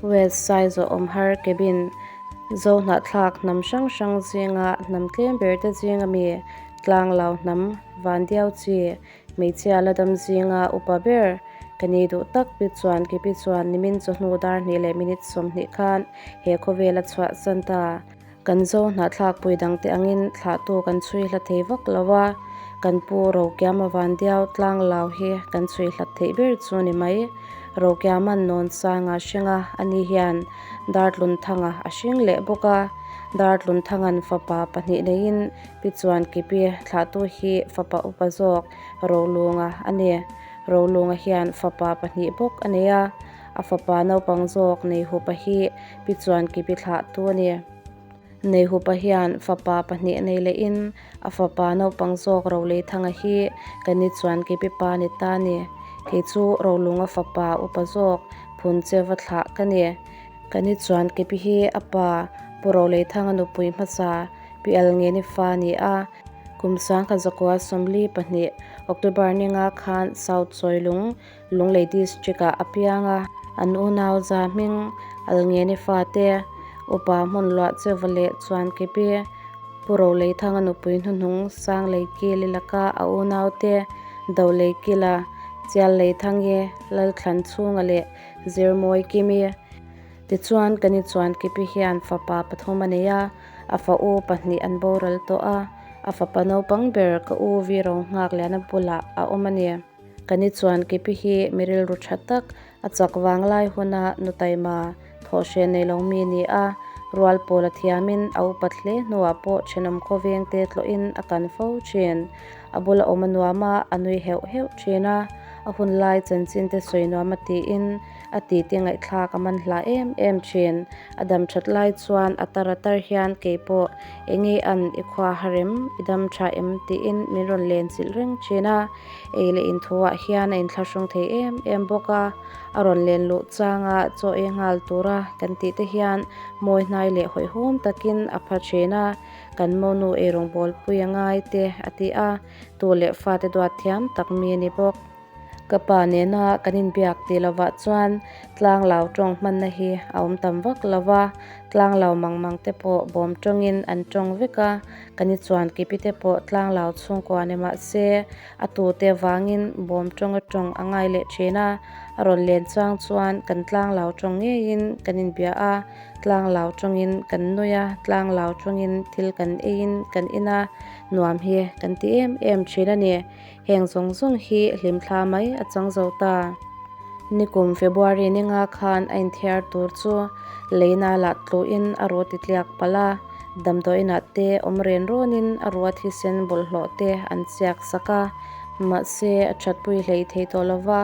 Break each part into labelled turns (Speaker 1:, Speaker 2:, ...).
Speaker 1: West Saizawh Awmhar Cabin, Zohnahthlak hnam hrang hrang zinga hnam tlem ber te zinga mi Tlanglau hnam Vandiau chi hmeichhia la dam zinga upa ber ka ni duh tak pi chuan Kipi chuan nimin chawhnu dar hnih leh minute 20 khan he khawvel a chhuahsan ta. Kan Zohnahthlak pui dangte angin thlahtu kan chhui hla thei vak lo a, kan pu Rokiama Vandiau Tlanglau hi kan chhui hlat theih ber chu ni mai. Rokiama'n Nawnsanga hring a, ani hian Dartlunthanga a hring leh bawk a. Dartlunthanga'n fapa pahnih neiin Pi Chuankipi thlahtu hi fapa upa zawk Rolunga a ni. Rolunga hian fapa pahnih bawk a nei a, a fapa naupang zawk Neihupa hi Pi Chuankipi thlahtu a ni. Neihupa hian fapa pahnih nei lehin a fapa naupang zawk Roleithanga hi ka ni Chuankipi pa ni ta a ni. Kei chu Rolunga fapa upa zawk Phuncheva thlah ka ni. Ka ni Chuankipi hi a pa Pu Roleithanga nupui hmasa Pi Alngeni fa a ni a. Kum 1942 October ninga khan South Chawilung Lunglei District-ah a piang a, an unau za hming Alngeni fate, upa hmun luah cheuva leh chuan Kipi, Pu Roleithanga nupui hnuhnung Sangleikili laka a unaute Doleikila, Chialleithangi, Lalthlanchhunga leh Zirmawi Kimi. Tichuan, kan inchuan Kipi hian fapa pathum a nei a, a fa u pahnih an boral tawh a, a fapa naupang ber ka u Viro Nghakliana bulah a awm a ni. Kan i chuan Kipi hi mi rilru tha tak, a chak vang lai huna nu taima thawhhreh nei lo mi ni a, rual pawl a thiamin a upat hle hnuah pawh thenawm khawveng te tlawhin a kan fo thin. A bula awm a nuam a, a nui heuh heuh thin a, a hun lai chanchin te sawi nuam a tiin a titi ngaihthlak a man hla em em thin. A dam that lai chuan a tar a tar hian kei pawh engei an i khua harem, i dam tha em tiin min rawn len chilh reng thin a. Ei leh inthuah hian a inthlahrung thei em em bawk a, a rawn len luh changa chaw ei nghal tura kan tih te hian mawi hnai leh hawihhawm takin a pha thin a, kan monu eirawngbawl pui a ngai te a ti a, tu leh fate duat thiam tak mi a ni bawk. Ka pa nena kan inbiak tih lovah chuan tlanglau tawng hmanna hi a awm tam vak lo va, tlanglau mang mang te pawh bawm tawngin an tawng vek a, Kan i chuan kipi te pawh tlanglau chhungkua ni mah se, a tute vangin bawm tawnga tawng a ngai leh thin a, a rawn len chang chuan kan tlanglau tawng ngeiin kan inbia a, tlanglau tawngin kan nui a, tlanglau tawngin thil kan eiin kan in a, nuam hi kan ti em em thin a ni. Heng zawng zawng hi hlimthla mai a chang zo ta. Nikum February ninga khan a inthiar tur chu leina lah tluin a ru ti tliak palh a, Damdawiinah te awm ren rawnin a rua thisen bawlhhlawh te an chiak sak a, mahse a thatpui hlei thei tawh lo va,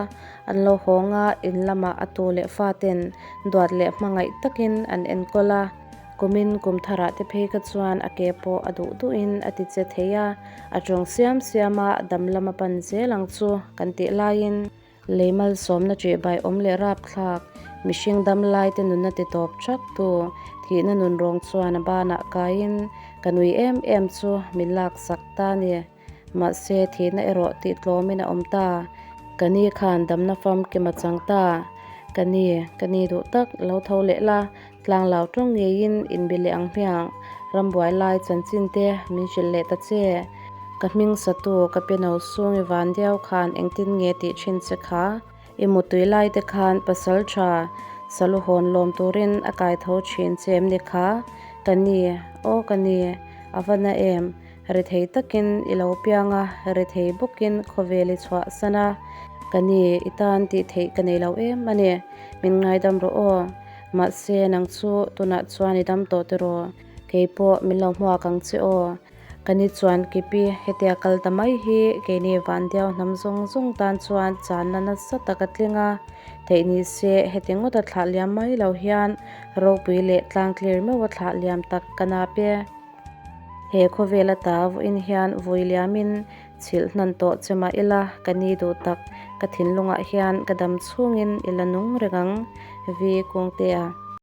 Speaker 1: an lo hawng a, in lamah a tu leh faten duat leh hmangaih takin an enkawl a. Kumin kum tharah te phei kha chuan a ke pawh a duh duhin a ti che thei a, a tawng siam siam a, dam lam a pan zel ang chu kan tih laiin, Lei malsawmna ṭihbai awm leh rapthlak, mihring dam laite nunna ti tawp ṭhak tu, thihna nun rawng chuan a banah kaiin ka nui em em chu min laksak ta a ni. Mahse, thihna erawh tih tlawmin a awm ta. Ka ni khan damna famkim a chang ta. Ka ni, ka ni duh tak, lo tho leh la, tlanglau tawng ngeiin inbi leh ang hmiang, rambuai lai chanchin te min hrilh leh ta che. Ka hming satu ka piano sung i van diau khan engtin nge tih thin che kha? I mutui lai te khan pasal tha salu hawn lawm turin a kai tho thin che em ni kha? Ka ni, aw ka ni, a va na em? Rethei takin i lo piang a, rethei bawkin khawvel i chhuah san a. Ka ni, i tan tih theih ka nei lo em a ni, min ngaidam rawh aw. Mahse nang chu tunah chuan i dam tawh tiraw? Kei pawh min lo hmuak ang che aw. Ka ni chuan Kipi, hetia kal ta mai hi keini Vandiau hnam zawng zawng tan chuan channa nasa tak a tling a, theih ni se heti ngawta thlah liam mai lo hian ropui leh tlang tlir meuh a thlah liam tak ka nap e. He khawvel ata vawiin hian vui liamin chhilh hnan tawh che mah ila ka ni duh tak, ka thinlungah hian ka dam chhungin i la nung reng ang, Vi Kungtea.